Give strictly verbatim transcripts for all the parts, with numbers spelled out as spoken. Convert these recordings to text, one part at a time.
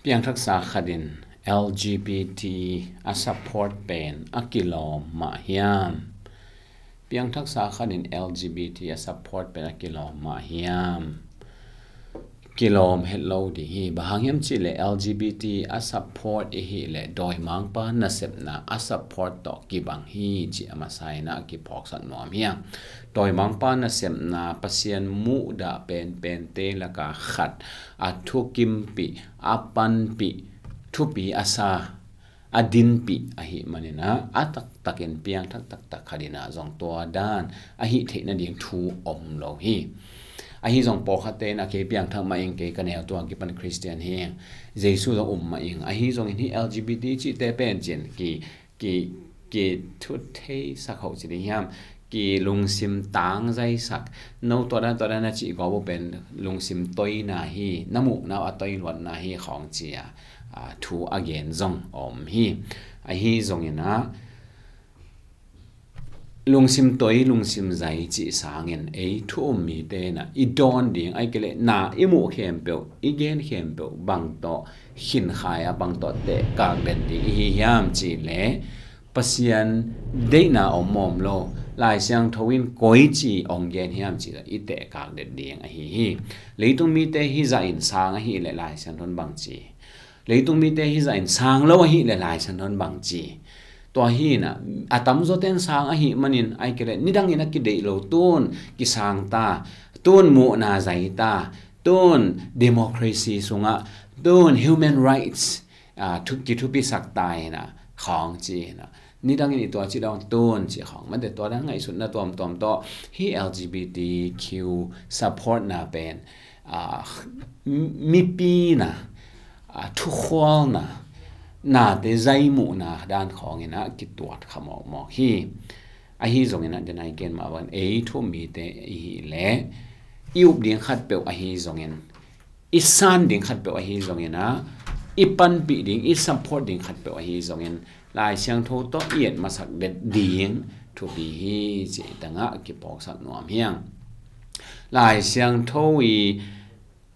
Piangthaksa khat in L G B T a support pen a kilawm mah hiam? Piangthaksa khat in L G B T a support pen a kilawm mah hiam? Kilawm het lo ding hi. Bang hang hiam cih leh L G B T a support i hih leh dawimangpa nasepna a support tawh kibang hi cih a masa in a kiphawksak nuam hi. Dawimangpa nasepna, Pasian muhdah penpente laka khat, a thukimpih, a panpih, thupi a sa, a dinpih ahih manin a, a taktakin piangthak taktak khat in a zong tua dan a hih theih nading thu om lo hi. Ahi zong pawlkhatte in a, kei piangthak mah ing, kei ka neu tua kipan Khristian hi ing, Jesu zong um mah ing, ahi zongin hih L G B T cihte pen cin ki, ki, kithut theisak hoh ci ding hiam, kilungsim tangzaisak, no tua dan tua dan a cih gawp uh pen lungsim toina hi, na muhna uh a toi luatna hi khawng ci a, a, thu a gen zong om hi. Ahi zongin a, lungsim toi, lungsim zai cih sangin ei thu um mite in a, i dawn ding, ahih kei leh na i muh khempeuh, i gen khempeuh bang tawh khinkhai a, bang tawh tehkak den ding i hi hiam cih leh Pasian deihna om mawm lo, Lai Siangtho in koici ong gen hiam cih leh i tehkak den ding ahi hi. Leitung mite hizah in sang ahih leh Lai Siangtho in bangci? Leitung mite hizah in sang lo ahih leh Lai Siangtho in bangci? Tua hi in a, a tamzawte in sang ahih manin, ahih kei leh nidangin a kideih lo, tun kisang ta, tun muhna zai ta, tun democracy sungah, tun human rights, a, thu, kithupisak ta in a, khawng ci in a, nidangin i tua ci dong tun ci khawng mate, tua dan ngaihsutna tuamtuam tawh hih L G B T Q support na pen, a, mipi na, a, thukhualna, nate zaimuhna dan khawng in a kituat kha mawkmawk hi. Ahi zongin a, den a i gen mah bangin ei thu um mite i hih leh i up ding khatpeuh ahi zongin, i san ding khatpeuh ahi zongin a, i panpih ding, i support ding khatpeuh ahi zongin, Lai Siangtho tawh i et masak den ding thupi hi cih tangah kiphawksak nuam hi ing. Lai Siangtho i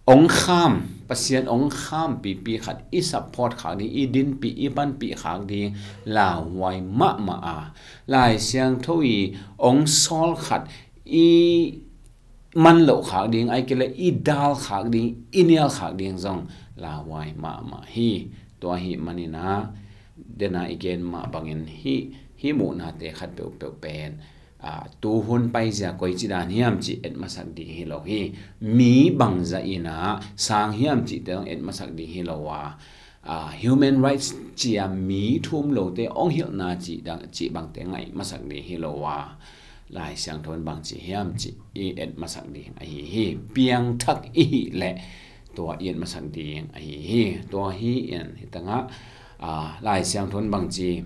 ong kham, Pasian ong kham pipi khat i support khak ding, i dinpih, i panpih khak ding lauhuai mahmah a, Lai Siangtho i ong sawl khat i man loh khak ding, ahih kei leh i dal khak ding, i nial khak ding zong lauhuai mahmah hi. Tua ahih manin a, den a i gen mah bangin hih, hih muhnate khat peuhpeuh pen, a, tuhun paizia koici dan hiam cih et masak ding hi lo hi. Mi bangzah in a sang hiam cihte zong et masak ding hi lo a, a, human rights ci a mi thu um lote ong hilhna cih dang, cih bangte ngaih masak ding hi lo a, Lai Siangtho in bangci hiam cih i et masak ding ahi hi. Piangthak i hih leh tua i et masak ding ahi hi. Tua hi in, hih tangah, a, Lai Siangtho in bangci,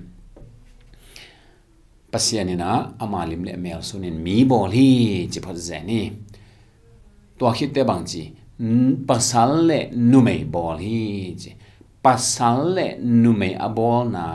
Pasian in a, ama lim le mel sunin mi bawl hi ci phot zen hi. Tua khit teh bangci, n-, pasal le numei bawl hi ci. Pasal le numei a bawlna,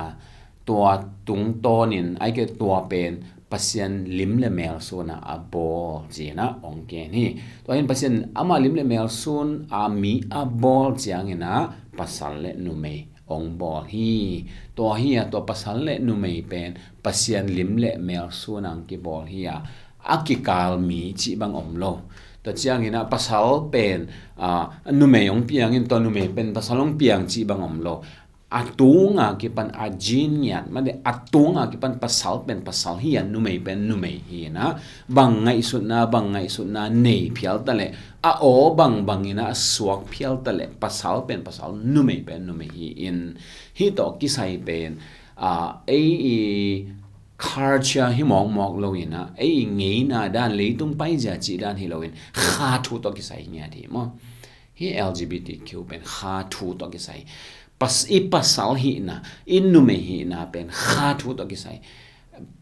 tua tungtawnin, ahih kei leh tua pen Pasian lim le mel sun a a bawl ci in a ong gen hi. Tua hi in Pasian ama lim le mel sun a mi a bawl ciangin a, pasal le numei ong bawl hi. Tua hi a, tua pasal le numei pen Pasian lim le mel sun a ong kibawl hi a, a kikal mi cih bang om lo. Tua ciangin a, pasal pen, a, numei ong piang in, tua numei pen pasal ong piang cih bang om lo. A tunga kipan a gene ngiat mah le, a tunga kipan pasal pen pasal hi a, numei pen numei hi in a, bang ngaihsutna, bang ngaihsutna nei phial ta leh, a aw bangbang in a suak phial ta leh, pasal pen pasal, numei pen numei hi in, hih tawh kisai pen, a, ei i culture hi mawkmawk lo in a, ei i ngeina dan, leitung paizia cih dan hi lo in, kha thu tawh kisai ngiat hi maw. Hih L G B T Q pen kha thu tawh kisai. Pas-, i pasal hihna, i numei hihna pen kha thu tawh kisai.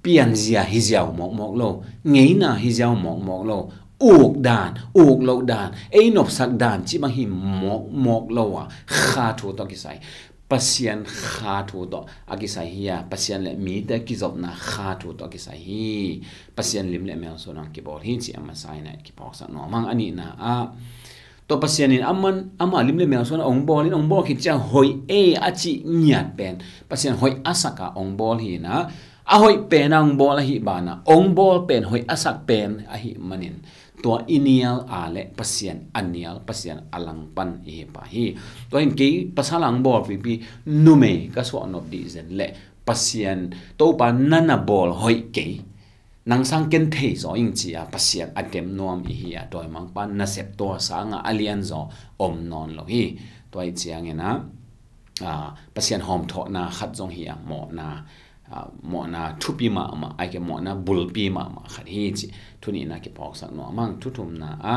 Pianzia hi ziau mawkmawk lo, ngeina hi ziau mawkmawk lo, uk dan, uk loh dan, ei nopsak dan cih bang hi mawkmawk lo a, kha thu tawh kisai. Pasian kha thu tawh a kisai hi a, Pasian le mite kizopna kha thu tawh a kisai hi. Pasian lim le mel sun a ong kibawl hi cih a masa in a kiphawksak nuam ing. A nihna ah, Tua Pasian in aman, ama lim le mel suan a ong bawl in, ong bawl khit ciang hoih e a cih ngiat pen Pasian hoih a sak a ong bawl hi na, a hoih pen a ong bawl ahi bana, ong bawl pen hoih a sak pen ahi manin, tua i nial a le Pasian a nial, Pasian a langpan i hi pah hi. Tua hin kei pasal a ong bawl pipi numei ka suah nop dih zen le Pasian, Topa na na bawl hoih kei, nang sang ken thei zaw ing ci a Pasian a dem nuam i hi a, dawimangpa nasep tua sanga a lian zaw om nawn lo hi. Tua i ciangin a, a, Pasian hawmthawhna khat zong hi a, mawhna, a, mawhna thupi mahmah, ai ke mawhna bulpi mahmah khat hi ci. Thu nihna kiphawksak nuam ang. Thu thumna a,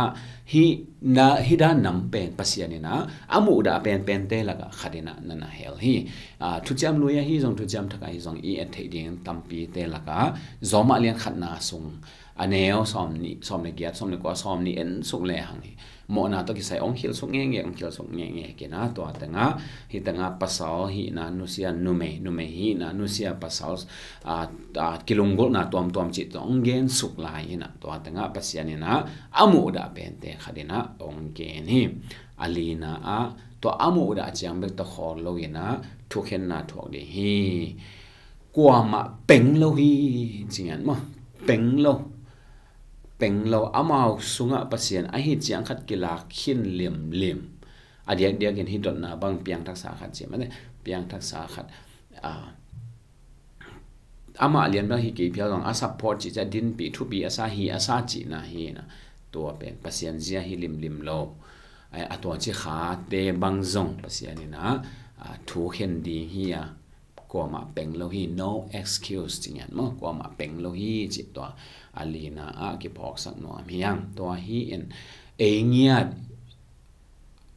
hi na, hi dan nam pen Pasian in a, a muhdah penpente lakah khat in a na na hel hi. A, thuciam lui ahi zong, thuciam thak ahi zong i et theih ding tampite lakah Zawmah lian khatna sung a neu sawm nih, sawm le giat, sawm le kua, sawm nih en suk le hang hi. Mawhna tawh kisai ong khilsuk ngenge, ong khilsuk ngenge kina tua tengah, hi tengah pasal hihna nusia numei, numei hihna nusia pasal, a, a, kilunggulhna tuamtuam cih tawh ong gen suk lai ina tua tengah Pasian ina a muhdah pente khat ina ong gen hi. A lina ah tua a muhdah ciang bek tawh khawl lo ina thukhenna thuak ding hi. Kuamah peng lo hi, ci ngiat maw? Peng lo. Peng lo. Amau sungah Pasian ahi ciang khat kilak khin limlim. A diakdiakin hi dotna bang piangthaksa khat ci mah le, piangthaksa khat, a, amah lian bang hi kei phial zong a support cih ciah dinpih thupi a sa hi a sa cihna hi na. Tua pen Pasian zia hi limlim lo. A, a tua ci khate bang zong Pasian ina, a, thukhen ding hi a, kuamah peng lo hi, no excuse ci ngiat maw, kuamah peng lo hi cih tua a lina ah kiphawksak nuam hi ang. Tua hi in ei ngiat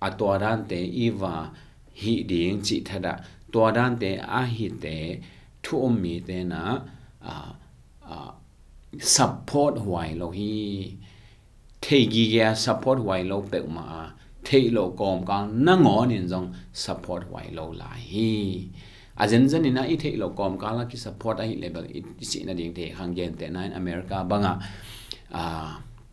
a tua dante i va hih ding cih thadah, tua dante a hite thu um mite na, a, a, support huai lo hi. Thei gige a support huai lo peuhmah a, theih loh kawmkal nangawn in zong support huai lo lai hi. A zenzen ina i theih loh kawmkal a ki support ahi le bel i, i cihna ding thei khang gentehna in America bangah, a,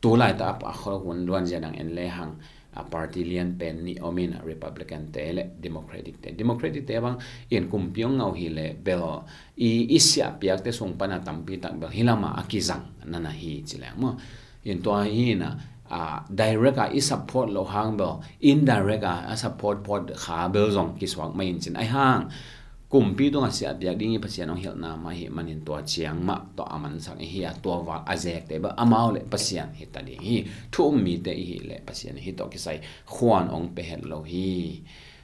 tu laitak a, a khol hun luanzia dang en le hang, a, party lian pen nih om in a, Republican te le Democratic te. Democratic te bang in kumpi ong ngau hi le bel i, i siahpiakte sung pana tampi tak bel hi lama a kizang nana hi ci leng maw. In tua hi na, a, direct a i support lo hang bel, indirect a, a support phot kha bel zong kisuak mai in cin ai hang. Kumpi tungah siahpiak ding i Pasian ong hilhna mah hi manin tua ciang mah tawh a mansak i hi a, tua val a zekte bel amau le Pasian hi ta ding hi. Thu um mite i hi le Pasian hi tawh kisai khuan ong pehet lo hi.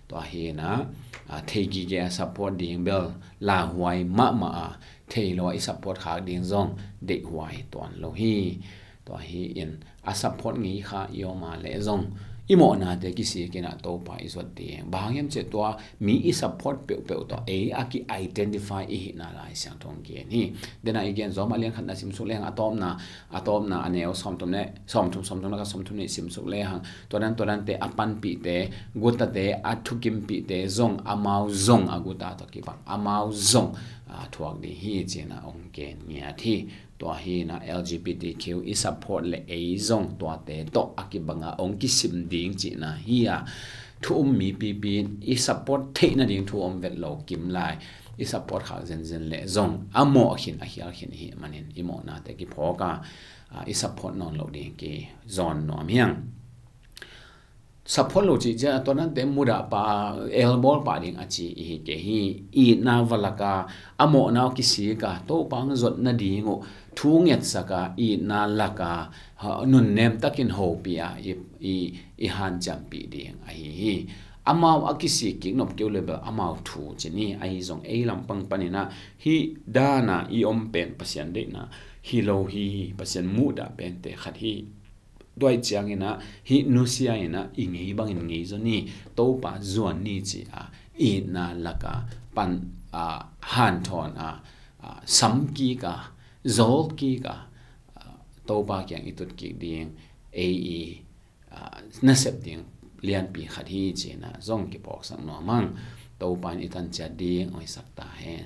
Tua hi na, a, thei gige a support ding bel lauhuai mahmah a, thei lo a i support khak ding zong deihhuai tuan lo hi. Tua hi in a support ngei kha i om a le zong i mawhnate kisik in a Topa i zuat ding. Bang hang hiam cih tua mi i support peuhpeuh tawh ei a ki identify i hihna Lai Siangtho ong gen hi. Dena i gen Zawmah lian khatna simsuk leng a tawpna, a tawpna a neu sawmthum le, sawmthum, sawmthum le khat, sawmthum nih simsuk le hang. Tua dan, tua dante a panpihte, gutate, a thukimpihte zong, amau zong a guta tawh kibang, amau zong, a, thuak ding hi cina ong gen ngiat hi. Tua hi na L G B T Q i support le ei zong tuate tawh a kibanga ong kisim ding cina hi a. Thu um mi pipi in i support theih nading thu om vet lo kim lai. I support khak zenzen le zong a mawh khin a hial khin hi manin i mawhnate kiphawk a, a, i support nawn lo ding kizawn nuam hi ang. Support lo cih ciang a tua dante mudah pah, elbawl pah ding a ci i hi kei hi. Itna va lak a, a mawhna uh kisik a, Topa ong zuat nading uh thu ngetsak a, itna lak a, ha, nunnem takin hopih a, i, i, i hanciampih ding ahi hi. Amau a kisik kik nop kei uh le bel amau thu cin hi, ahi zong ei lampang panin a hih dan a i om pen Pasian deihna hi lo hi, Pasian muhdah pente khat hi. Tua i ciangin a hih nusia in a i ngei bangin ngei zaw ni, Topa zuan ni ci a, itna lak a pan, a, hanthawn a, a, sam kik a, zawl kik a, a, Topa kiang i tut kik ding, ei i, a, nasep ding lianpi khat hi cina zong kiphawksak nuam ang. Topa in i tan ciat ding ong hisak ta hen.